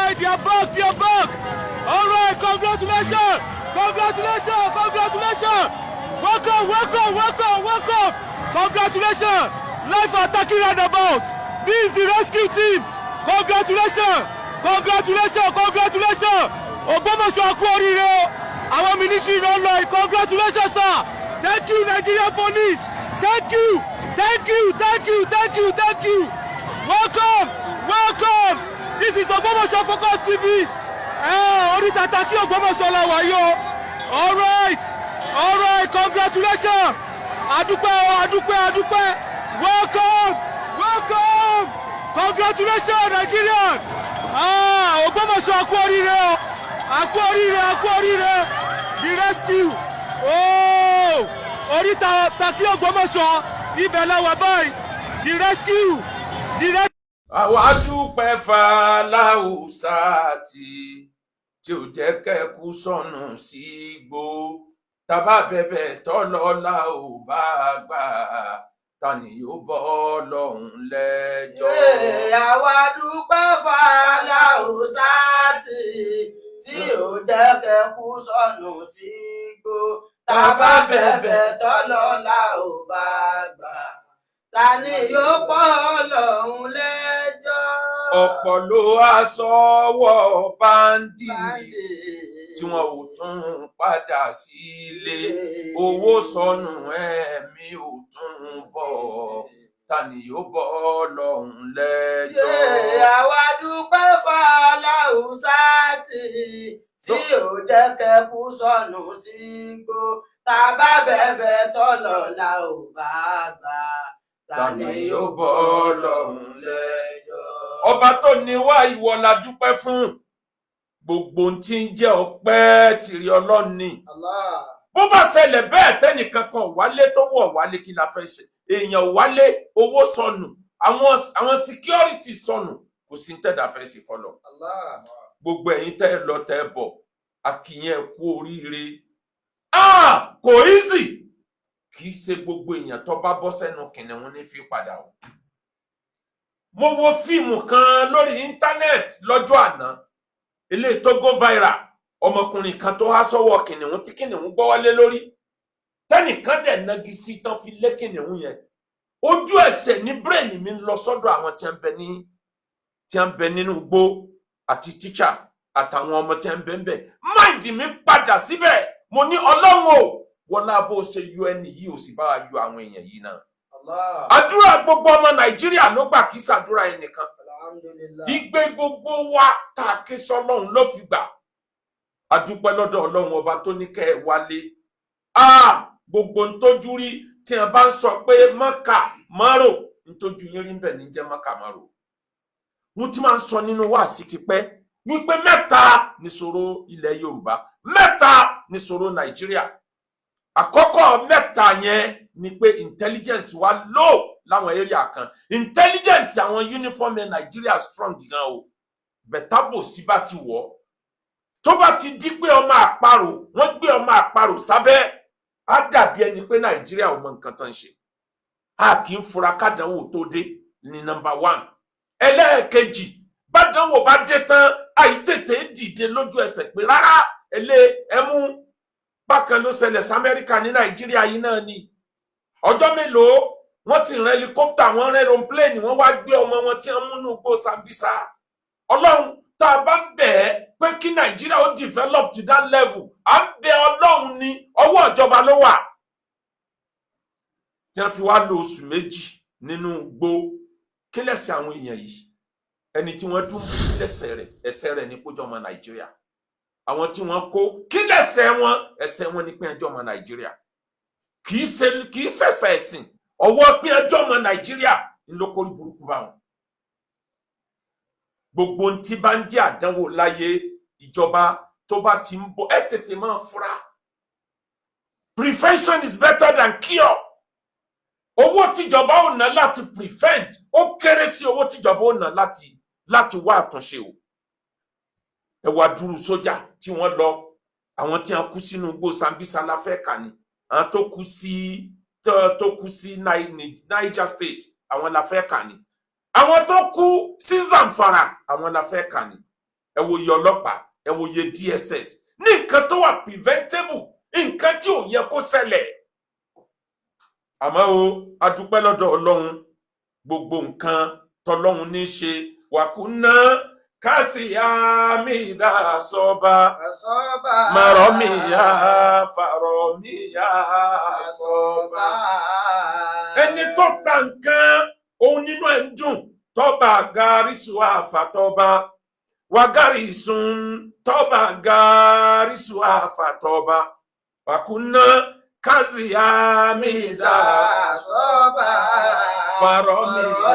Right, they are back, they are back. All right, congratulations, congratulations, congratulations. Welcome, welcome, welcome, welcome. Congratulations. Live at Takí Roundabout. This is the rescue team. Congratulations, congratulations, congratulations. Ògbómọ̀ṣọ́, a kú oríire o. Àwọn military ló ń lọ yìí. Congratulations, sir. Thank you, Nigerian police. Thank you, thank you, thank you, thank you, thank you. Welcome, welcome. This is Ògbómọ̀ṣọ́ Focus TV. Ẹ oríta Takí Ògbómọ̀ṣọ́ la wà yìí o. All right, congratulations. Adúpẹ́ o, adúpẹ́, adúpẹ́. Welcome, welcome. Congratulations, Nigerian. Ah, Ògbómọ̀ṣọ́, a kú oríire o. A kú oríire, a kú oríire. The rescue. Oh, oríta Takí Ògbómọ̀ṣọ́ ibẹ̀ la wà báyìí. The rescue. The rescue. Àwa dúpẹ́ fàlàùsà tí ò jẹ́ kẹ́kú sọnù sígbó. Tàbá bẹ̀bẹ̀ tọ́lọ́lá ò bá gbà, ta ni yóò bọ́ lọ́hùn lẹ́jọ́? Àwa dúpẹ́ fàlàùsà tí ò jẹ́ kẹ́kú sọnù sígbó. Tàbá bẹ̀bẹ̀ tọ́lọ́lá ò bá gbà, ta ni yóò pọ̀ lọ́hùn lẹ́jọ́? Ọ̀pọ̀ ló wá sọ́wọ́ bandit tí wọn ò tún padà sílé. Owó sọnù, ẹ̀mí ò tún bọ̀, ta ni yóò bọ́ lọ́hùn lẹ́jọ́? Àwa dúpẹ́ fàlàùsà tí ò jẹ́ kẹ́kú sọnù sígbó. Tàbá bẹ̀bẹ̀ tọ́lọ́lá ò bá gbà, ta ni yóò bọ́ lọ́hùn lẹ́jọ́? Ọba tó ní wá, ìwọ la dúpẹ́ fún. Gbogbo ohun tí ń jẹ́ ọpẹ́ tìrí Ọlọ́run ni. Allah. Bó bá ṣẹlẹ̀ bẹ́ẹ̀, tẹ́nìkan kan wálé tó wọ̀ wálé, kí la fẹ́ ṣe? Èèyàn wálé, owó sọnù, àwọn security sọnù, kò sí ní tẹ̀dá fẹ́ sí fọlọ́. Allah. Gbogbo ẹ̀yin tẹ́ ẹ lọ, tẹ́ ẹ bọ̀, akínyẹn kú oríire. Ah, kò easy. Kì í ṣe gbogbo èèyàn tó bá bọ́ sẹ́nu kìnìún ní fi padà o. Mo wo fíìmù kan lórí íńtánẹ́ẹ̀tì lọ́jọ́ àná, eléyìí tó go viral, ọmọkùnrin kan tó há sọ́wọ́ kìnìún tí kìnìún gbọ́wọ́lé lórí, tẹ́nìkan dẹ̀ nagi sí tán fi lé kìnìún yẹn. Ojú ẹsẹ̀ ní brain mi ń lọ sọ́dọ̀ àwọn tí ń bẹ nínú igbó àti tíṣà àtàwọn ọmọ tí ń bẹ ń bẹ. Mind mi padà síbẹ̀. Mo ní, Ọlọ́run o, wọlá bó ṣe yọ ẹni yìí, ò sì bá wa yọ àwọn èèyàn yìí náà. Allah. Àdúrà gbogbo ọmọ Nàìjíríà ló gbà, kí sàdúrà ẹnìkan. Alhamdulillah. Igbe gbogbo wa tá a ké sọ́lọ́run ló fi gbà. Adúpẹ́ lọ́dọ̀ Ọlọ́run Ọba tó ní kẹ́ ẹ wálé. Ah, gbogbo ntójú rí, tí wọn bá ń sọ pé mọ́kà mọ́rò, ntójú yín rí ń bẹ̀ ní jẹ́ mọ́kà mọ́rò. Mo ti máa ń sọ nínú wáàsí tipẹ́ wípé mẹ́ta nìṣòro ilẹ̀ Yorùbá, mẹ́ta nìṣòro Nàìjíríà. Àkọ́kọ́ mẹ́ta yẹn ni pé intelligence wa low láwọn area kan. Intelligence àwọn uniform ẹ̀ Nàìjíríà strong gan o, better bò sí bá ti wọ̀ ọ́, tó bá ti di pé ọmọ àparò, wọ́n gbé ọmọ àparò sábẹ́, á dàbí ẹni pé Nàìjíríà ò mọ nǹkan tó ń ṣe. A kì í fura kádánwò tó dé ní number one. Ẹlẹ́ẹ̀kejì, bádánwò bá dé tán, àìtètè dìde lójú ẹsẹ̀ pé rárá, ẹlẹ́ ẹmú. Bákan ló ṣẹlẹ̀ sí Amẹ́ríkà ní Nàìjíríà yìí náà ni. Ọjọ́ mélòó wọ́n sì rán helicopter, wọ́n rán aeroplane, wọ́n wá gbé ọmọ wọn tí wọ́n mú nínú igbó Sambisa. Ọlọ́run, tá a bá ń bẹ̀ ẹ́ pé kí Nàìjíríà ó develop to that level, à ń bẹ Ọlọ́run ní ọwọ́ ìjọba ló wà. Tí wọ́n fi wá lo oṣù 2 nínú igbó, kí lẹ̀ṣẹ̀ àwọn èèyàn yìí? Ẹni tí wọ́n dún, kí lẹ̀ṣẹ̀ rẹ̀? Ẹ̀ṣẹ̀ rẹ̀ ní kójọ́ ọmọ Nàìjíríà. Àwọn tí wọ́n kó, kí lẹ̀ṣẹ̀ wọn? Ẹ̀ṣẹ̀ wọn ní pé ẹjọ́ ọmọ Nàìjíríà. Kì í ṣẹ̀ṣẹ̀ ẹ̀sìn, ọwọ́ pé ẹjọ́ ọmọ Nàìjíríà ńlọkọrí burúkú bá wọn. Gbogbo ohun tí bá ń jẹ́ àdánwò láyé, ìjọba tó bá ti ń bọ̀, ẹ tètè máa fura. Prevention is better than cure. Owó tíjọba ò ná láti prevent, ó kéré sí owó tíjọba ò ná láti wá àtúnṣe o. Ẹ wá dúró, sójà tí wọ́n lọ, àwọn tí wọ́n kú sínú igbó Sambisa la fẹ́ kà ní, àwọn tó kú sí Niger State, àwọn la fẹ́ kà ní, àwọn tó kú sí Zamfara, àwọn la fẹ́ kà ní. Ẹ wo iye ọlọ́pàá, ẹ wo iye DSS, ní nǹkan tó wà preventable, nǹkan tí ò yẹ kó ṣẹlẹ̀. Àmọ́ o, a dúpẹ́ lọ́dọ̀ Ọlọ́run, gbogbo nǹkan tọlọ́run ní í ṣe. Wàkúnná kásìyàmídà sọba. Àsọ́bà. Màrọ́mìyà fàrọ̀mìyà sọba. Àsọ́bà. Ẹni tó ta nǹkan òun nínú ẹ̀ ń dùn. Tọ́ba gàrísù àfàtọ́ba wàgàrísùn, tọ́ba gàrísù àfàtọ́ba, wàkúnná kásìyàmídà Àsọ́bà. fàrọ̀mìyà.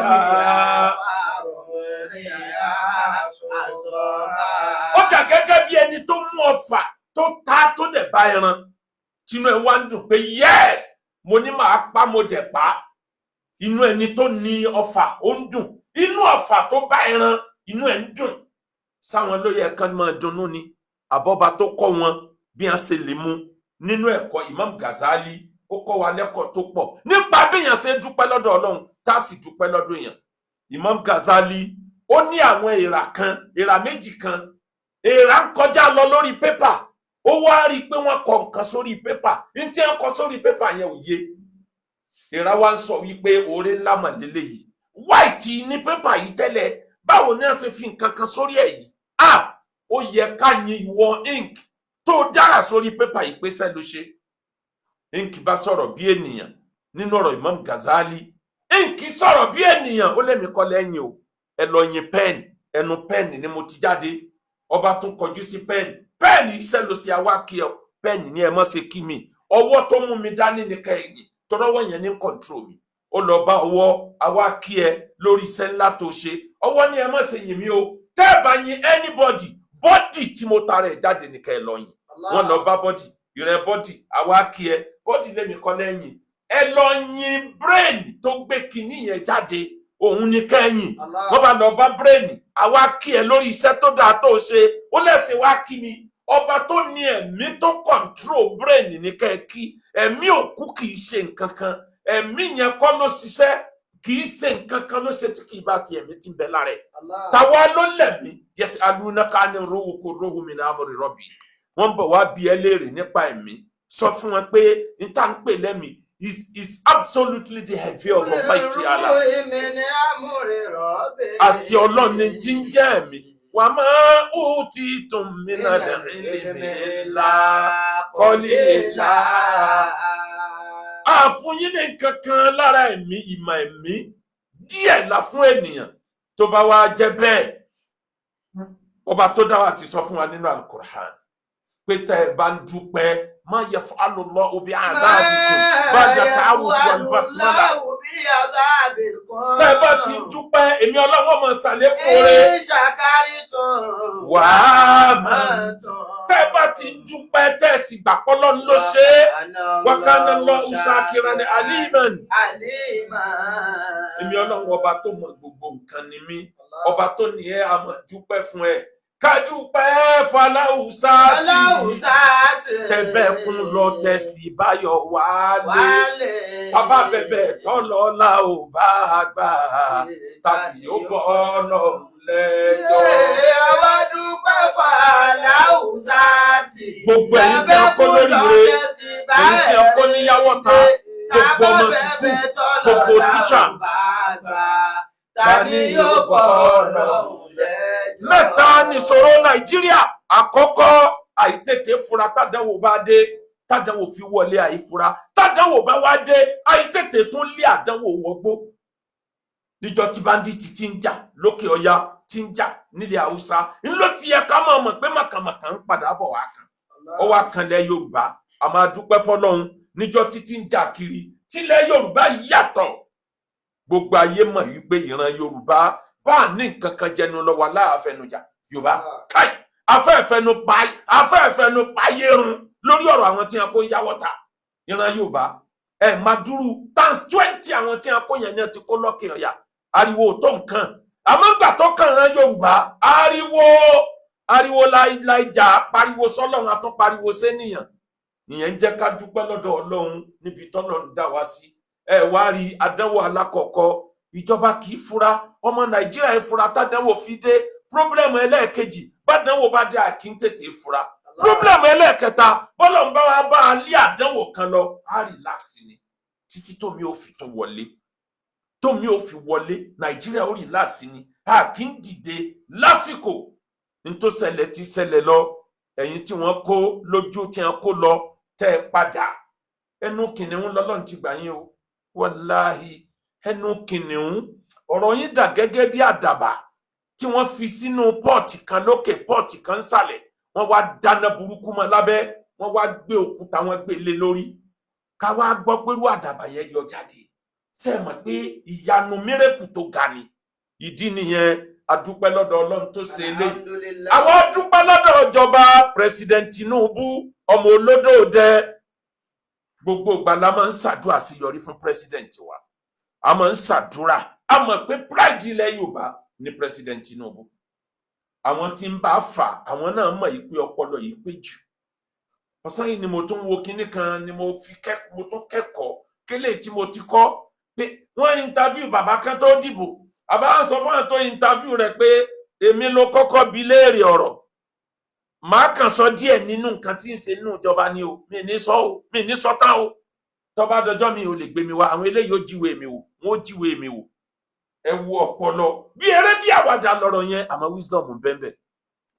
Fàrọ̀mìyà. Àsọ́bà. Ó dà gẹ́gẹ́ bí ẹni tó mú ọfà tó ta, tó dẹ̀ bá ẹran, tinú ẹ wá ń dùn pé, "Yes, mo ní màá pa, mo dẹ̀ pa." Inú ẹni tó ní ọfà ó ń dùn, inú ọfà tó bá ẹran, inú ẹ ń dùn. Sáwọn ló yẹ kán máa dunnú ni, àbọ̀bà tó kọ́ wọn bí wọ́n ṣe lè mú nínú ẹ̀kọ́? Imam Ghazali ó kọ́ wa lẹ́kọ̀ọ́ tó pọ̀ nípa bí èèyàn ṣe dúpẹ́ lọ́dọ̀ Ọlọ́run, tá a sì dúpẹ́ lọ́dọ̀ èèyàn. Imam Ghazali ó ní àwọn èèrà kan, èèrà méjì kan. Èèrà ń kọjá lọ lórí pépà, ó wá rí i pé wọ́n kọ nǹkan sórí pépà. Ní tí wọ́n kọ sórí pépà yẹn ò yé èèrà. Wa ń sọ wípé oore ńlá mà lélẹ́yìí, white ní pépà yìí tẹ́lẹ̀, báwo ni wọ́n ṣe fi nǹkan kan sórí ẹ̀ yìí? Ah, ó yẹ ká yin ìwọ ink tó dára sórí pépà yìí pé sẹ́ ló ṣe. Ink bá sọ̀rọ̀ bí ènìyàn nínú ọ̀rọ̀ Imam Ghazali. Ink sọ̀rọ̀ bí ènìyàn, ó lẹ́mìí kọ́ lẹ́yìn o, ẹ lọ yin pen, ẹnu pen ni mo ti jáde. Ọba tún kọjú sí pen. Pen, iṣẹ́ ló ṣe, àwa kí ọ. Pen ní, "Ẹ mọ́ ṣe kí mi, ọwọ́ tó mú mi dání ní kẹ́yìn, tọ́rọ́wọ́ yẹn ní control mi." Ó lọ bá ọwọ́, "Àwa kí ẹ lórí iṣẹ́ ńlá tó ṣe." Ọwọ́ ní, "Ẹ mọ́ ṣe yìn mí o, tẹ́ ẹ bá yin anybody, body tí mo tara ẹ̀ jáde ní kẹ́ ẹ lọ yìn." Wọ́n lọ bá body. "Ìrẹ́ body, àwa kí ẹ." Body lèmi kọ́ lẹ́yìn, ẹ lọ yin brain tó gbé kinní yẹn jáde, òun ní kẹ́yìn. Wọ́n bá lọ bá brain. "Àwa kí ẹ lórí iṣẹ́ tó dáa tó ṣe." Ó lẹ́sìn wá kí mi, ọba tó ní ẹ̀mí tó control brain ní kẹ́ ẹ kí. Ẹ̀mí òkú kì í ṣe nǹkan kan, ẹ̀mí yẹn kọ́ ló ṣiṣẹ́, kì í ṣe nǹkan kan ló ṣe tí kì í bá ṣe ẹ̀mí tí ń bẹ lára ẹ̀. Tàwa ló lẹ̀mí? Yẹsẹ̀ alunaka ni ruhu kò ruhu mi ní amri rabbi. Wọ́n ń bọ̀ wá bí ẹ léèrè nípa ẹ̀mí. Sọ fún wọn pé n tá ń pè lẹ́mí is absolutely the heavy of Almighty Allah. Àṣẹ Ọlọ́run ni tí ń jẹ́ ẹ̀mí. Wà máa ó ti tún mí náà lẹ́rìn ńlá kọ́lé ńlá. Àfún yín ní nǹkan kan lára ẹ̀mí, ìmọ̀ ẹ̀mí díẹ̀ la fún ènìyàn. Tó bá wá jẹ́ bẹ́ẹ̀, ọba tó dá wa ti sọ fún wa nínú Alukur'an pé tẹ́ ẹ bá ń dúpẹ́, má yẹ fún alùlọ òbí àdáàbìkù bá dàtà àwùsù àlùbásímọ́lá. Tẹ́ ẹ bá ti ń dúpẹ́, èmi Ọlọ́wọ́ mọ̀ ṣàlékún rẹ̀. Wàá máa tẹ́ ẹ bá ti ń dúpẹ́, tẹ́ ẹ sì gbà pọ́lọ́ ló ṣe é, wákàtí lọ ṣàkìrà ní aliman. Èmi Ọlọ́run ọba tó mọ gbogbo nǹkan ni mí, ọba tó ní ẹ àmọ̀ dúpẹ́ fún ẹ. Kájúpẹ́ faláhùsá tì tẹ́bẹ̀kún lọ tẹ̀sí báyọ̀ wálé, bàbá bẹ̀bẹ̀ tọ́lọ́lá ò bá gbà, tàbí ó bọ́ Ọlọ́run lẹ́jọ́. Àwa dúpẹ́ fàlàúsá tì. Gbogbo ẹ̀yin tí a kó lóríire, ẹ̀yin tí a kó níyàwó ta, gbogbo ọmọ sùkúù, gbogbo tíṣà. Ta ni yóò bọ́ Ọlọ́run lẹ́jọ́? Mẹ́ta nìṣòro Nàìjíríà. Àkọ́kọ́, àìtètè fura tádánwò bá dé, tádánwò fi wọlé àìfura. Tádánwò bá wá dé, àìtètè tún lé àdánwò wọgbó. Níjọ́ tí bandit ti ń jà lókè ọya, ti ń jà nílẹ̀ Haúsá ńlọ, ti yẹ ká máa mọ̀ pé màkàmàkà ń padà bọ̀ wá kan, ó wá kanlẹ̀ Yorùbá. A máa dúpẹ́ fọ́lọ́run, níjọ́ títí ń jà kiri tílẹ̀ Yorùbá yìí yàtọ̀, gbogbo ayé mọ̀ wípé ìran Yorùbá bá a ní nǹkan kan jẹnu lọ wà láàfẹnujà Yorùbá káì afẹ́fẹ́nu pa, afẹ́fẹ́nu payé run lórí ọ̀rọ̀ àwọn tí wọn kó yáwọ́ ta. Ìran Yorùbá ẹ máa dúró times 20 àwọn tí wọn kó yẹn ní ti kó lọ́kè ọ̀yà, ariwo tó nǹkan. Àmọ́ gbà tó kàn rán Yorùbá, ariwo ariwo láìjà, pariwo sọ́lọ́run, atún pariwo sénìyàn. Ìyẹn ń jẹ́ ká dúpẹ́ lọ́dọ̀ Ọlọ́run níbi tọ́lọ́run dá wa sí. Ẹ wá rí àdánwò alákọ̀ọ́kọ́, ìjọba kì í fura, ọmọ Nàìjíríà ń fura tádánwò fi dé. Problem ẹlẹ́ẹ̀kejì, bádánwò bá dé, a kì í tètè fura. Problem ẹlẹ́ẹ̀kẹta, bọ́lọ̀ ń bá wa bá a lé àdánwò kan lọ, á relax ni títí tómi ò fi tún wọlé, tómi ò fi wọlé. Nàìjíríà ó relax ni, a kì í dìde lásìkò. Nítòsẹlẹ̀ ti ṣẹlẹ̀ lọ, ẹ̀yin tí wọ́n kó lójú, tí wọ́n kó lọ, tẹ́ ẹ padà, ẹnu kìnìún lọ́lọ́run ti gbà yín o. Wàláhì, ẹnu kìnìún. Ọ̀rọ̀ yín dà gẹ́gẹ́ bí àdàbà tí wọ́n fi sínú pot kan lókè, pot kan nsàlẹ̀. Wọ́n wá dáná burúkú mọ́ lábẹ́, wọ́n wá gbé òkúta, wọ́n gbé lé lórí. Ká wá gbọ́ pẹ̀lú àdàbà yẹn yọ jáde, ṣe é mọ̀ pé ìyanu, miracle tó ga ni? Ìdí nìyẹn, adúpẹ́ lọ́dọ̀ Ọlọ́run tó ṣe eléyìí. Alhamdulillah. Àwọn dúpẹ́ lọ́dọ̀ ìjọba President Tinubu, ọmọ olódòdẹ. Gbogbo ìgbà la máa ń ṣàdúrà sí yọrí fún president wa. A máa ń ṣàdúrà, a mọ̀ pé pride ilẹ̀ Yorùbá ní President Tinubu. Àwọn tí ń bá fà, àwọn náà mọ̀ yìí pé ọpọlọ yìí pé jù. Ọ̀sán yìí ni mo tún wo kinní kan ni mo fi kẹ́kọ̀ọ́, mo tún kẹ́kọ̀ọ́ kélé tí mo ti kọ́ pé wọ́n interview bàbá kan tó dìbò. Bàbá wa sọ fún àwọn tó interview rẹ̀ pé èmi ló kọ́kọ́ bi léèrè ọ̀rọ̀, màá kàn sọ díẹ̀ nínú nǹkan tí ń ṣe nínú ìjọba ni o, mi ní sọ o, mi ní sọ tán o. Tó bá dọjọ́ mi ò lè gbé mi wá, àwọn eléyìí ó jíwèé mi wò, wọ́n ó jíwèé mi wò. Ẹ wo ọpọlọ, bí eré bí àwàdà lọ̀rọ̀ yẹn, àmọ́ wisdom ń bẹ́ẹ̀ bẹ́ẹ̀.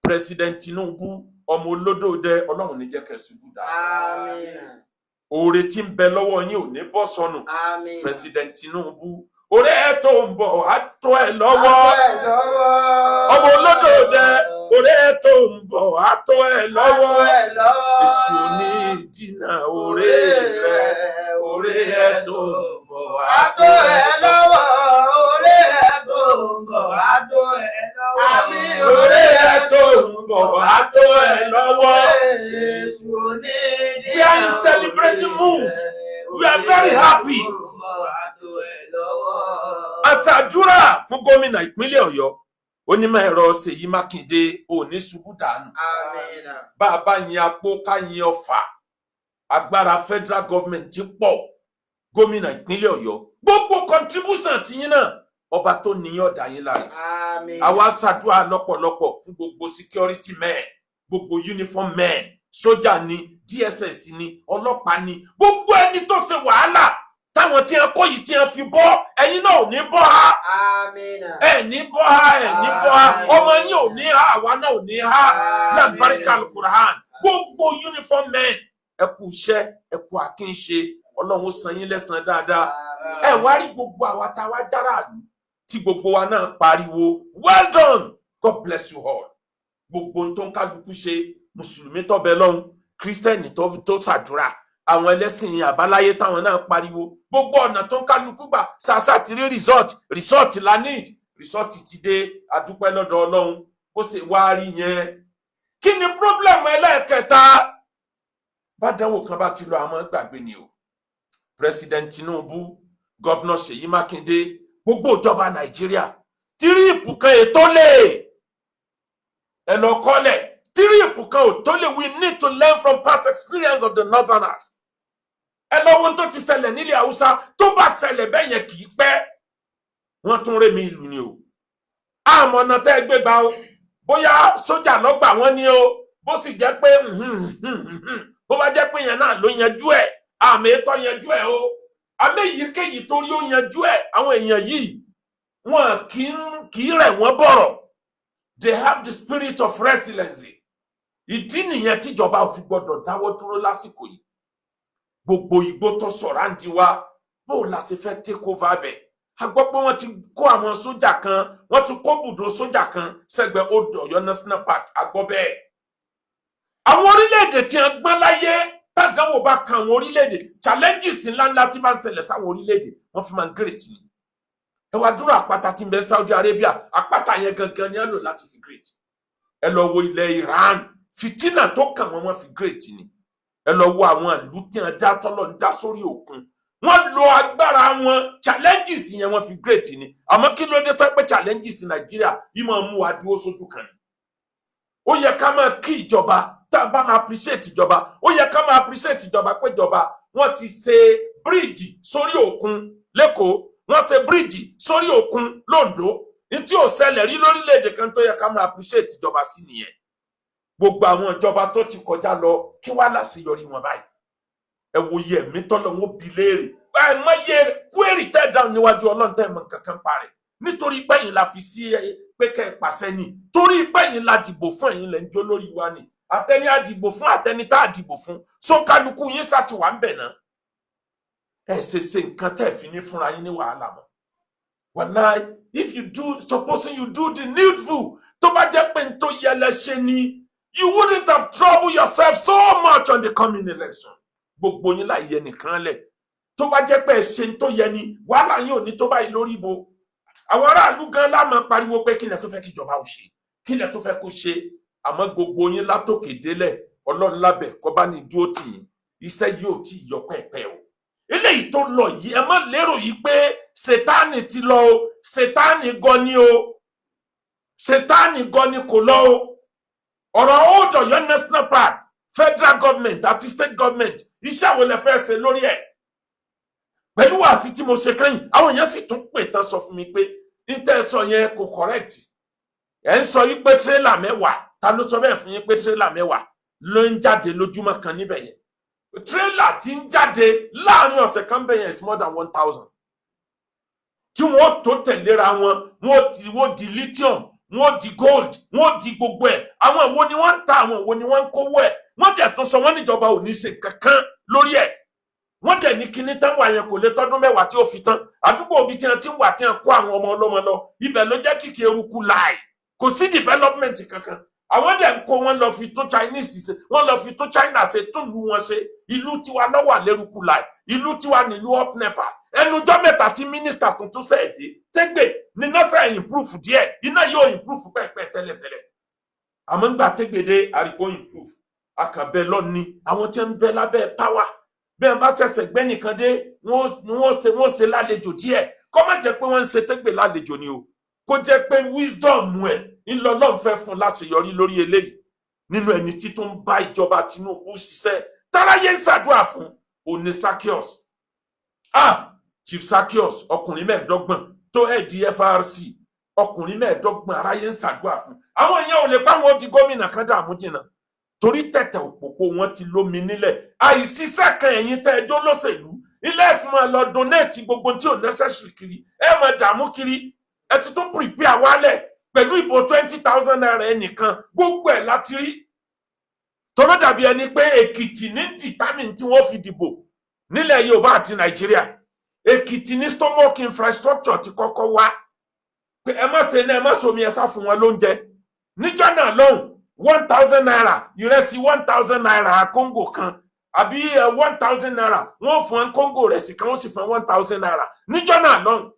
President Tinubu, ọmọ olódòdẹ, Ọlọ́run ní jẹ́ kẹ́ ṣubú dà. Àmín. Oore tí ń bẹ lọ́wọ́ yín ò ní bọ́ sọnù. Àmín. President Tinubu, oore ẹ tó ń bọ̀ á tó ẹ lọ́wọ́. Á tó ẹ lọ́wọ́. Ọmọ olódòdẹ, oore ẹ tó ń bọ̀ á tó ẹ lọ́wọ́. Á tó ẹ lọ́wọ́. Èṣù ní jìnnà oore rẹ, oore ẹ tó ń bọ̀ Á tó ẹ lọ́wọ́. Oore ẹ tó ń bọ̀ á tó ẹ lọ́wọ́. Àmín. Oore ẹ tó ń bọ̀ á tó ẹ lọ́wọ́. Èṣù ní We are in celebrating mood. We are very happy. Àṣàdúrà fún gómìnà ìpínlẹ̀ Ọ̀yọ́, onímọ̀ ẹ̀rọ Ṣèyí Mákindé, ò ní ṣubú dànù. Àmín. Bá a bá yin apó, ká yin ọfà, agbára federal government ti pọ̀. Gómìnà ìpínlẹ̀ Ọ̀yọ́, gbogbo contribution tiyín náà, ọba tó níyàn ọ̀dà yín lára. Àmín. Àwa ṣàdúrà lọ́pọ̀lọpọ̀ fún gbogbo security men, gbogbo uniform men, sójà ni, DSS ni, ọlọ́pàá ni, gbogbo ẹni tó ṣe wàhálà táwọn tí wọn kó yìí tí wọn fi bọ́. Ẹ̀yin náà ò ní bọ́ ha. Àmín. Ẹ ní bọ́ ha, ẹ ní bọ́ ha. Ọmọ yín ò ní ha, àwa náà ò ní ha. Lágbáríkà Alukur'an, gbogbo uniform men, ẹ kú iṣẹ́, ẹ kú àkínṣe. Ọlọ́run ó san yín lẹ́san dáadáa. Ẹ wá rí gbogbo àwa tá a wá dára lù tí gbogbo wa náà pariwo, "Well done, God bless you all." Gbogbo ohun tó ń kálukú ṣe, mùsùlùmí tó bẹ lọ́hùn, kírísítẹ́nì tó ṣàdúrà, àwọn ẹlẹ́sìn àbáláyé táwọn náà pariwo, gbogbo ọ̀nà tó ń kálukú gbà ṣàṣà ti rí result. Result la need, result ti dé. Adúpẹ́ lọ́dọ̀ Ọlọ́run kó sì wá rí yẹn. Kí ni problem ẹlẹ́ẹ̀kẹta? Bádánwò kan bá ti lọ, àmọ́ gbàgbé ni o. President Tinubu, Governor Ṣèyí Mákindé, gbogbo ìjọba Nàìjíríà, trip kan ètò lè ẹ lọ kọ́lẹ̀, trip kan ò tó lè. We need to learn from past experience of the northerners. Ẹ lọ wo ohun tó ti ṣẹlẹ̀ nílẹ̀ Haúsá. Tó bá ṣẹlẹ̀ bẹ́ẹ̀ yẹn, kì í pẹ́, wọ́n tún rémi ìlú ni o. Àmọ́ ọ̀nà tẹ́ ẹ gbé gbà o, bóyá sójà lọ́gbà wọ́n ní o, bó sì jẹ́ pé bó bá jẹ́ pé yẹn náà ló yanjú ẹ̀, àmì ètò yanjú ẹ̀ o. Àmì èyíkéyìí torí ó yanjú ẹ̀, àwọn èèyàn yìí wọn kì í rẹ̀ wọ́n bọ̀rọ̀. They have the spirit of resilience. Ìdí nìyẹn tíjọba ò fi gbọdọ̀ dáwọ́ dúró lásìkò yìí. Gbogbo igbó tó sọ̀rọ̀ àǹtí wa, bó o la ṣe fẹ́ take over bẹ̀? A gbọ́ pé wọ́n ti kó àwọn sójà kan, wọ́n ti kó bùdó sójà kan sẹ́gbẹ̀ẹ́ Old Ọ̀yọ́ National Park. A gbọ́ bẹ́ẹ̀. Àwọn orílẹ̀-èdè tí wọ́n gbọ́n láyé, tàdánwò bá kan àwọn orílẹ̀-èdè, challenges ńláńlá tí bá ń ṣẹlẹ̀ sáwọn orílẹ̀-èdè, wọ́n fi máa ń great ni. Ẹ wá dúró, àpáta tí ń bẹ Saudi Arabia, àpáta yẹn gangan ni ẹ lò láti fi great. Ẹ lọ wo ilẹ̀ Iran, fìtínà tó kàn wọ́n, wọ́n fi great ni. Ẹ lọ wo àwọn ìlú tí wọ́n dá, tọ́lọ̀ ń dá sórí òkun, wọ́n lo agbára wọn, challenges yẹn wọ́n fi great ni. Àmọ́ kí ló dé tó pé challenges Nàìjíríà yìí máa mú wa dúró sójú kan ni? Ó yẹ ká máa kí ìjọba, tá a bá máa appreciate ìjọba, ó yẹ ká máa appreciate ìjọba pé ìjọba wọ́n ti ṣe bíríìjì sórí òkun lẹ́kọ̀ọ́, wọ́n ṣe bíríìjì sórí òkun lóńdó. Ní tí ò ṣẹlẹ̀ rí lórílẹ̀‐èdè kan tó yẹ ká máa appreciate ìjọba sí nìyẹn. Gbogbo àwọn ìjọba tó ti kọjá lọ, kí wàá láṣeyọrí wọn báyìí? Ẹ wo iye ẹ̀mí tọ́lọ̀ wọn bi léèrè, ẹ mọ iye query tẹ́ dáhùn níwájú Ọlọ́run, tẹ́ mọ nǹkan kan pa rẹ̀, nítorí pẹ́yìn la fi sí ẹ pé kẹ́ ẹ pàṣẹ ni, torí pẹ́yìn la dìbò fún, ẹ̀yin lẹ́ ń jó lórí wa ni. Àtẹni àdìbò fún, àtẹni tá àdìbò fún, sókàlùkù yín sá ti wà ń bẹ̀ náà. Ẹ ṣe ṣe nǹkan tẹ́ ẹ fi ní fúnra yín ní wàhálà mọ́. Wàláì, if you do, supposing you do the needful, tó bá jẹ́ pé n tó yẹ lẹ ṣe ni, you wouldn't have troubled yourself so much on the coming election. Gbogbo yín láì yẹ nìkan lẹ̀, tó bá jẹ́ pé ẹ ṣe n tó yẹ ni, wàhálà yín ò ní tó báyìí lórí ibo. Àwọn aráàlú gan lámà pariwo pé kílẹ̀ tó fẹ́ kíjọba ò ṣe, kílẹ̀ tó fẹ́ kó ṣe. Àmọ́ gbogbo yín látòkè délẹ̀, Ọlọ́run lábẹ́ kọ́ bá ní dúró tì yín. Iṣẹ́ yìí ò tí ì yọ pẹ́ẹ́pẹ́ o. Eléyìí tó lọ yìí, ẹ má lérò yìí pé Sètáànì ti lọ o. Sètáànì gan ni o, Sètáànì gan ni kò lọ o. Ọ̀rọ̀ Old Ọ̀yọ́ National Park, federal government àti state government, iṣẹ́ wo lẹ fẹ́ ṣe lórí ẹ̀? Pẹ̀lú wàásì tí mo ṣe kẹ́yìn, àwọn èèyàn sì tún pè tán sọ fún mi pé níta sọ yẹn kò correct. Ẹ̀ ń sọ wípé tírélà 10, ta ló sọ bẹ́ẹ̀ fún yín pé tírélà 10 ló ń jáde lójúmọ́ kan níbẹ̀ yẹn? Tírélà tí ń jáde láàrin ọ̀sẹ̀ kan bẹ̀ yẹn is more than 1,000, tí wọ́n tó tẹ̀léra wọn. Wọ́n di lithium, wọ́n di gold, wọ́n di gbogbo ẹ̀. Àwọn wo ni wọ́n ń ta? Àwọn wo ni wọ́n ń kówó ẹ̀? Wọ́n dẹ̀ tún sọ, wọ́n níjọba ò ní ṣe kankan lórí ẹ̀. Wọ́n dẹ̀ ní kíní tán wà yẹn kò lè tọ́dún 10 tí ó fi tán. Àdúgbò òbí tí wọ́n ti ń wà, tí wọ́n kó àwọn ọmọ ọlọ́mọ lọ, ibẹ̀ ló jẹ́ kìkì eruku láì kò sí development kankan. Àwọn dẹ̀ ń kó wọn lọ fi tún Chinese ṣe, wọ́n lọ fi tún China ṣe, tún ìlú wọn ṣe. Ìlú tiwa lọ́wọ́ àlérúkú láì, ìlú tiwa nílùú up NEPA. Ẹnujọ́ mẹ́ta tí mínísítà tuntun ṣẹ̀ dé tẹ́gbẹ̀ ní nọ́sẹ̀ improve díẹ̀. Iná yóò improve pẹ́ẹ́pẹ́ tẹ́lẹ̀tẹ́lẹ̀, àmọ́ ńgbà tẹ́gbẹ̀dẹ́ àríkó improve akànbẹ lọ́ni. Àwọn tí ń bẹ lábẹ́ power bẹ́ẹ̀ bá ṣẹ̀ṣẹ̀ gbẹ́ nìkan dé, wọ́n ṣe lálejò díẹ̀. Kó má jẹ́ pé wọ́n ń ṣe tẹ́gbẹ̀ lálejò ni o, kó jẹ́ pé wisdom ẹ̀ ńlọlọ́run fẹ́ fún láṣeyọrí lórí eléyìí. Nínú ẹni tí tó ń bá ìjọba Tinubu ṣiṣẹ́ táráyé ń ṣàdúrà fún òní Zaccheaus. Ah, Chief Zaccheaus, ọkùnrin 25 tó ẹ̀ di FRC, ọkùnrin 25 aráyé ń ṣàdúrà fún. Àwọn èèyàn ò lè bá wọn di gómìnà kan dààmú jìnnà, torí tẹ̀tẹ̀ òpópó wọn ti lómi nílẹ̀. Àìsíṣẹ́ kan, ẹ̀yin tẹ́ ẹjọ́ lọ́sẹ̀lú ilé ẹ̀fún máa lọ donate gbogbo tí ò necessary kiri, ẹ máa dààmú kiri. Ẹ ti tún prepare wálẹ̀ pẹ̀lú ìbò ₦20,000 ẹnìkan. Gbogbo ẹ̀ láti rí tọ́lọ́ dàbí ẹni pé Èkìtì ní determine tí wọ́n fi dìbò nílẹ̀ Yorùbá àti Nàìjíríà. Èkìtì ní stomach infrastructure ti kọ́kọ́ wá pé ẹ má ṣe ní, ẹ má somi, ẹ sá fún wọn lóúnjẹ. Níjọ́ náà lọ́hùn, ₦1,000 ìrẹsì, ₦1,000 kóńgò kan, àbí ₦1,000, wọ́n fún ẹ kóńgò rẹsì kan, wọ́n sì fún ẹ ₦1,000 níjọ́ náà lọ́hùn.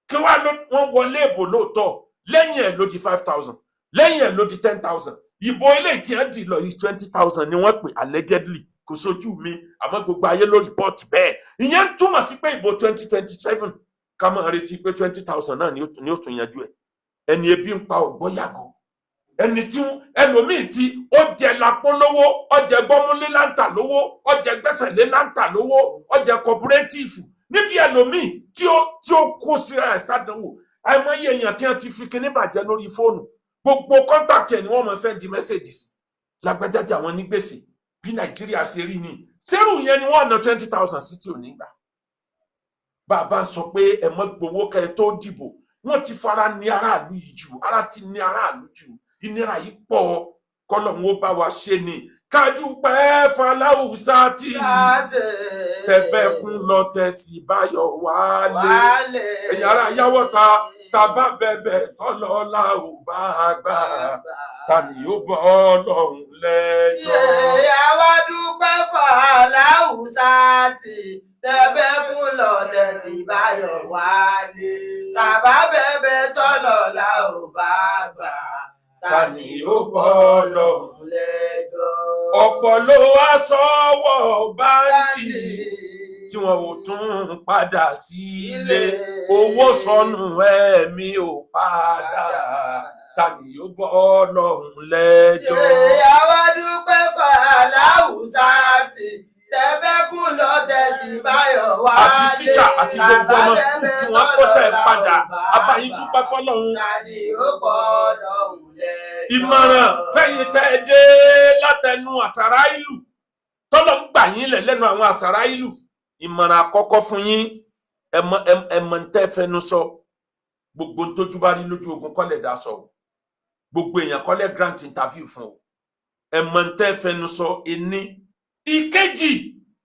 Kí wàá ló wọ́n wọlé ìbò lóòótọ́, lẹ́yìn ẹ̀ ló di 5,000, lẹ́yìn ẹ̀ ló di 10,000. Ìbò ilé tí wọ́n dì lọ yìí, 20,000 ni wọ́n pè allegedly. Kò sójú mi, àmọ́ gbogbo ayé ló report bẹ́ẹ̀. Ìyẹn ń túmọ̀ sí pé ìbò 2027, ká máa retí pé 20,000 náà ni ó tún yanjú ẹ̀. Ẹni ebi ń pa ògbọ́ yàgò. Ẹni tí ẹlòmíì tí ó jẹ lápò lówó, ó jẹ gbọ́múlé láǹtà lówó, ó jẹ gbẹ́sẹ̀lé láǹtà lówó, ó jẹ cooperative níbi ẹlòmíì tí ó kó síra ẹ̀ sádánwò. Àìmọye èèyàn tí wọ́n ti fi kinní bàjẹ́ lórí fóònù, gbogbo contact ẹ̀ ni wọ́n mọ̀ send message sí lágbájájà wọn ní gbèsè. Bí Nàìjíríà ṣe rí ni sẹ́rù yẹn ni wọ́n ná 20,000 sí tí ò ní gbà. Bàbá sọ pé ẹ mọ́ gbowó kẹ́ ẹ tó dìbò, wọ́n ti fara ní aráàlú yìí jù, ara ti ní aráàlú jù, ìnira yìí pọ̀. Kọ́lọ̀ ń bá wa ṣe ni kájú pẹ́ faláwùsá tí tẹ̀bẹ̀kún lọ tẹ̀sí báyọ̀ wálé. Ẹ̀yin ará yáwọ́ta, tàbá bẹ̀bẹ̀ tọ́lọ́lá ò bá gbà, ta ni yóò bọ́ Ọlọ́run lẹ́jọ́? Àwa dúpẹ́ fàlàùsá tí tẹ̀bẹ̀kún lọ tẹ̀sí báyọ̀ wálé. Tàbá bẹ̀bẹ̀ tọ́lọ́lá ò bá gbà, ta ni yóò bọ́ Ọlọ́run lẹ́jọ́? Ọ̀pọ̀ ló wá sọ́wọ́ báńkì tí wọn ò tún padà sílé. Owó sọnù, ẹ̀mí ò padà, ta ni yóò bọ́ Ọlọ́run lẹ́jọ́? Àwa dúpẹ́ fàlàùsá tí tẹ̀bẹ̀kún. Tẹ́bẹ́kún lọ tẹ̀sí báyọ̀ wá Àti tíṣà àti gbogbo ọmọ school tí wọ́n kó tẹ̀ padà, abayín dúpẹ́ fọlọ́run. Tani ó bọ́ lọ́hùn lẹ́jọ́? Ìmọ̀ràn fẹ̀yìn tẹ́ ẹ dé látẹnu àsàrà ìlú, tọ́lọ̀ ń gbà yín lẹ̀ lẹ́nu àwọn àsàrà ìlú, ìmọ̀ràn àkọ́kọ́ fún yín, ẹ mọ̀ ń tẹ́ fẹnu sọ. Gbogbo ń tójú bá rí lójú ogun kọ́lẹ̀ dá sọ o, gbogbo èèyàn kọ́lẹ̀ grant interview fún o. Ẹ mọ̀ ń tẹ́ fẹnu sọ. Ení ìkejì,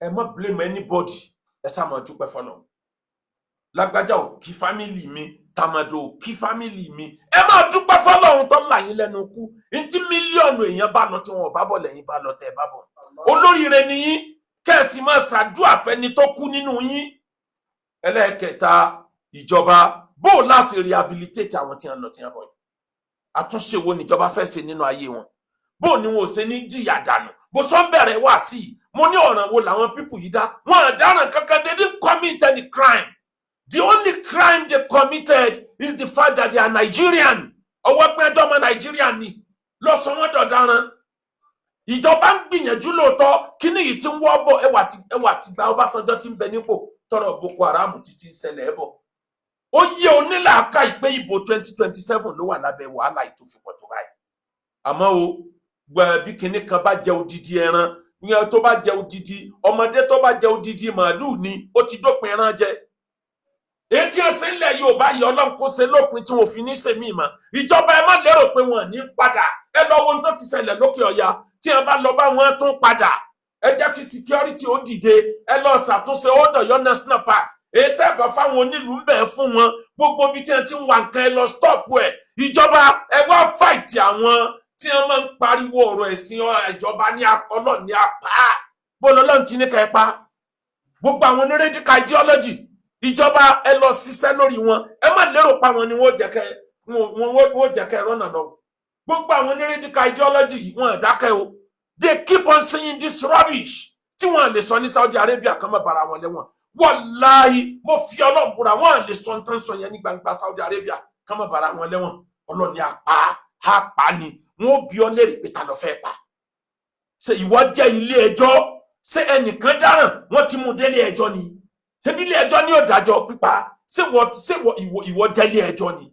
ẹ má blame anybody, ẹ sá máa dúpẹ́ fọlọ́. Lágbájá ò kí family mi, tàmàdò ò kí family mi, ẹ máa dúpẹ́ fọlọ́run tó là yín lẹ́nu kú. Ntí mílíọ̀nù èèyàn bá lọ tí wọn ò bá bọ̀ lẹ́yìn bá lọ tẹ́ ẹ bá bọ̀, olóríire ni yín, kẹ́ẹ̀sì máa ṣàdúrà fẹ́ni tó kú nínú yín. Ẹlẹ́ẹ̀kẹta, ìjọba, bó o láti rehabilitate àwọn tí wọ́n lọ tí wọ́n bọ̀ yìí? Àtúnṣe wo níjọba fẹ́ ṣe nínú ayé wọn? Bó o ní wọn ò ṣe ní jìyà dànù? Bó sọ ń bẹ̀rẹ̀ wá sí i, mo ní ọ̀ràn wo làwọn people yìí dá? Wọn àdáràn kankan. They didn't commit any crime. The only crime they committed is the fact that they are Nigerian. Ọwọ́ pé ẹjọ́ ọmọ Nigerian ni lọ sọ wọ́n dọ̀daràn. Ìjọba ń gbìyànjú lóòótọ́. Kíní yìí ti ń wọ́ bọ̀, ẹwà ti gba Ọbásanjọ́ tí ń bẹ nípò tọrọ Boko Haram títí ṣẹlẹ̀ ẹ̀ bọ̀. Ó yẹ onílàákà ìpè ìbò 2027 ló wà lábẹ́ wàhálà ìtòfipọ̀ tó báyìí. Àmọ́ o gbẹ, bí kinní kan bá jẹ odidi ẹran ìyẹn, tó bá jẹ odidi ọmọdé, tó bá jẹ odidi màálùú ni ó ti dópin ẹran jẹ. Èyí tí ẹsẹ̀ ńlẹ̀ Yorùbá yìí, Ọlọ́run kó ṣe lópin tí wọn ò fi ní sèmí mọ́. Ìjọba, ẹ má lérò pé wọn ò ní padà. Ẹ lọ wo ohun tó ti ṣẹlẹ̀ lókè ọya, tí wọn bá lọ bá wọn tún padà. Ẹ jẹ́ kí security ó dìde, ẹ lọ ṣàtúnṣe Old Ọ̀yọ́ National Park. Èyí tẹ́ bá fáwọn onílùú ń bẹ̀ fún wọn, gbogbo ibi tí wọn ti ń wà nǹkan, ẹ lọ stop ẹ. Ìjọba, ẹ wá fight àwọn tí wọn máa ń pariwo ọ̀rọ̀ ẹ̀sìn. Ìjọba ní Ọlọ́run ní apá bó lọ́lọ́run ti ní ká ẹ pa gbogbo àwọn onírẹ́díkà ideology. Ìjọba, ẹ lọ ṣiṣẹ́ lórí wọn. Ẹ má lérò pa wọn ni wọ́n jẹ́ kẹ́ rọ́nà lọ. Gbogbo àwọn onírẹ́díkà ideology yìí, wọn ò dákẹ́ o. They keep on saying this rubbish tí wọ́n lè sọ ní Saudi Arabia kan má bara wọn lẹ́wọ̀n. Wàláhì, mo fi Ọlọ́run búra, wọ́n lè sọ nǹkan sọ yẹn ní gbangba Saudi Arabia kan má bara wọn lẹ́wọ̀n. Ọlọ́run ní apá apá ni wọ́n ó bi ọ́ léèrè pé ta ló fẹ́ pa. Ṣé ìwọ jẹ́ ilé ẹjọ́? Ṣé ẹnìkan dáràn, wọ́n ti mú délé ẹjọ́ ni? Ṣebí ilé ẹjọ́ ní òdàjọ́ pípa? Ṣé ìwọ jẹ́ ilé ẹjọ́ ni?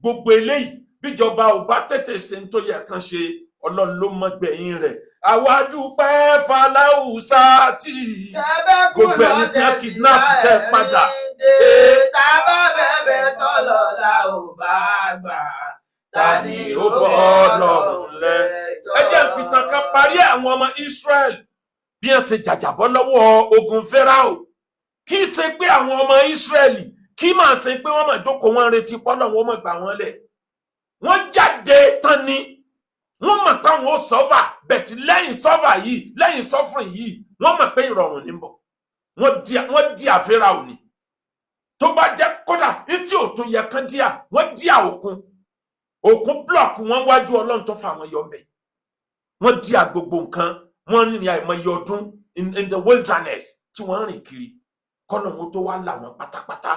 Gbogbo eléyìí, bíjọba ò bá tètè ṣe ń tó yẹ kán ṣe, Ọlọ́run ló mọ gbẹ̀yìn rẹ̀. Àwa dúpẹ́ faláwùsá tí gbogbo ẹni tí wọ́n kidnap tẹ́ padà. Tábà bẹ̀bẹ̀ tọ́lọ̀ la ò bá gbà. Ta ni ó bọ́ Ọlọ́run lẹ́? Ẹ jẹ́ n fìtàn kan parí. Àwọn ọmọ Israel, bí wọ́n ṣe jàjàbọ́ lọ́wọ́ ogun Fáráò, kì í ṣe pé àwọn ọmọ Israẹli kì í máa ṣe pé wọ́n máa jókòó, wọ́n retí pọ́lọ́ wọn máa gbà wọ́n lẹ̀. Wọ́n jáde tán ni wọ́n mọ̀ pé àwọn ó suffer bẹ̀tì. Lẹ́yìn suffer yìí, lẹ́yìn suffering yìí, wọ́n mọ̀ pé ìrọ̀rùn ní bọ̀. Wọ́n di àfẹ́ra òní tó bá jẹ́ kódà etí ò tó yẹ kán díà, wọ́n díà òkun, òkun block wọn wájú. Ọlọ́run tó fà wọ́n yọ mbẹ̀, wọ́n díà gbogbo nǹkan. Wọ́n rìnrìn àìmọye ọdún in the wilderness tí wọ́n rìn kiri, kọ́nà wọn tó wá là wọ́n pátápátá,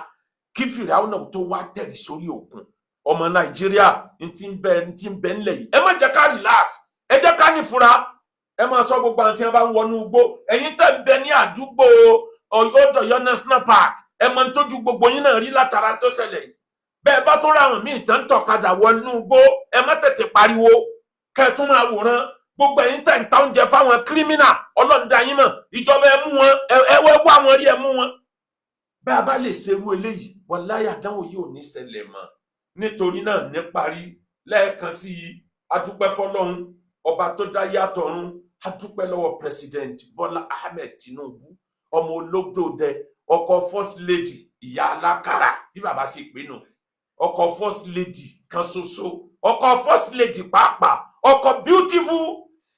kí Fìràwọ̀n náà tó wá tẹ̀lé sórí òkun. Ọmọ Nàìjíríà, n ti ń bẹ ńlẹ̀ yìí, ẹ má jẹ́ ká relax, ẹ jẹ́ ká nífura. Ẹ máa sọ gbogbo àwọn tí wọ́n bá ń wọnú igbó. Ẹ̀yin tẹ́ ń bẹ ní àdúgbò Ọ̀yọ́ National Park, ẹ máa ń tójú gbogbo yín náà rí látara tó ṣẹlẹ̀ yìí. Bẹ́ẹ̀ bá tún ráwọn míì tán tọ̀kadà wọnú igbó, ẹ má tètè pariwo, kẹ́ ẹ tún máa wòran. Gbogbo ẹ̀yin tẹ̀ ń ta oúnjẹ fáwọn criminal, Ọlọ́run dá yín mọ̀. Ìjọba, ẹ mú wọn, ẹ wá wọn rí, ẹ mú wọn. Bá a bá lè ṣerú eléyìí, wàláyà, àdánwò yìí ò ní ṣẹlẹ̀ mọ́. Nítorí náà, níparí, lẹ́ẹ̀kan sí i, adúpẹ́ fọlọ́run ọba tó dá yàtọ̀ ọ̀run. Adúpẹ́ lọ́wọ́ President Bọ́lá Ahmed Tinubu, ọmọ olódòdẹ, ọkọ First Lady, ìyá alákàrà bí bàbá ṣe pè nù, ọkọ First Lady kan ṣoṣo, ọkọ First Lady pàápàá, ọkọ beautiful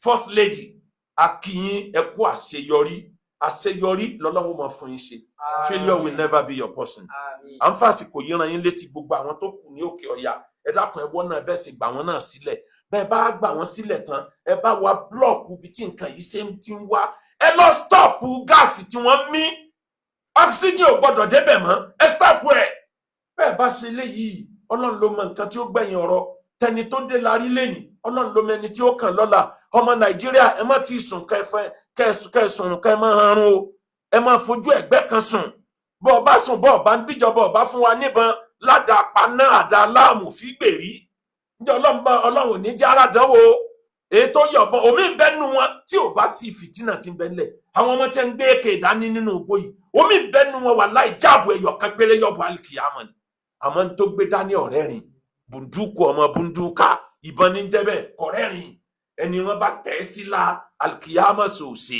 First Lady. Akínyín, ẹ kú àṣeyọrí. Àṣeyọrí lọ́lọ́run máa fún yín ṣe. Failure will never be your portion. À ń fàsìkò yìí rán yín létí gbogbo àwọn tó kù ní òkè ọ̀yà, ẹ dákun, ẹ wọ́n náà bẹ́ẹ̀ sì gbà wọ́n náà sílẹ̀. Bẹ́ẹ̀ bá gbà wọ́n sílẹ̀ tán, ẹ bá wa block ibi tí nǹkan yìí ṣe ń ti ń wá. Ẹ lọ stop gas tí wọ́n mí, oxygen ò gbọ́dọ̀ débẹ̀ mọ́, ẹ stop ẹ̀. Bẹ́ẹ̀ bá ṣe léyìí, Ọlọ́run ló mọ nǹkan tí ó gbẹ̀yìn ọ̀rọ̀. Tẹni tó dé la rí lẹ́nìí, Ọlọ́run ló mọ ẹni tí ó kàn lọ́la. Ọmọ Nàìjíríà, ẹ má ti sùn kẹfẹ kẹsùn kẹ má hanrun o. Ẹ máa fojú ẹ̀gbẹ́ kan sùn. Bọ́ ọ bá sùn, bọ́ ọ bá ń bíjọba ọba fún wa níbọn ládàá paná àdá láàmú fígbèrí njẹ Ọlọ́run bá Ọlọ́run ò ní jẹ́ aládánwò èyí tó yọ̀bọ̀n omi ń bẹ́nu wọn tí ò bá sí fìtínà tí ń bẹ ńlẹ̀. Àwọn ọmọ tí ń gbé èké dání nínú igbó yìí, omi ń bẹ́nu wọn, wà láì jáàbù ẹ̀yọ̀ kan péré yọ̀bọ̀ alikiyama ni. Àmọ́ ń tó gbé dání ọ̀rẹ́ rìn bùndúkù ọmọ bùndúkà ìbọn ní jẹ́bẹ̀ kọ̀rẹ́ rìn ẹni wọn bá tẹ̀ sí la alikiyama sòsè.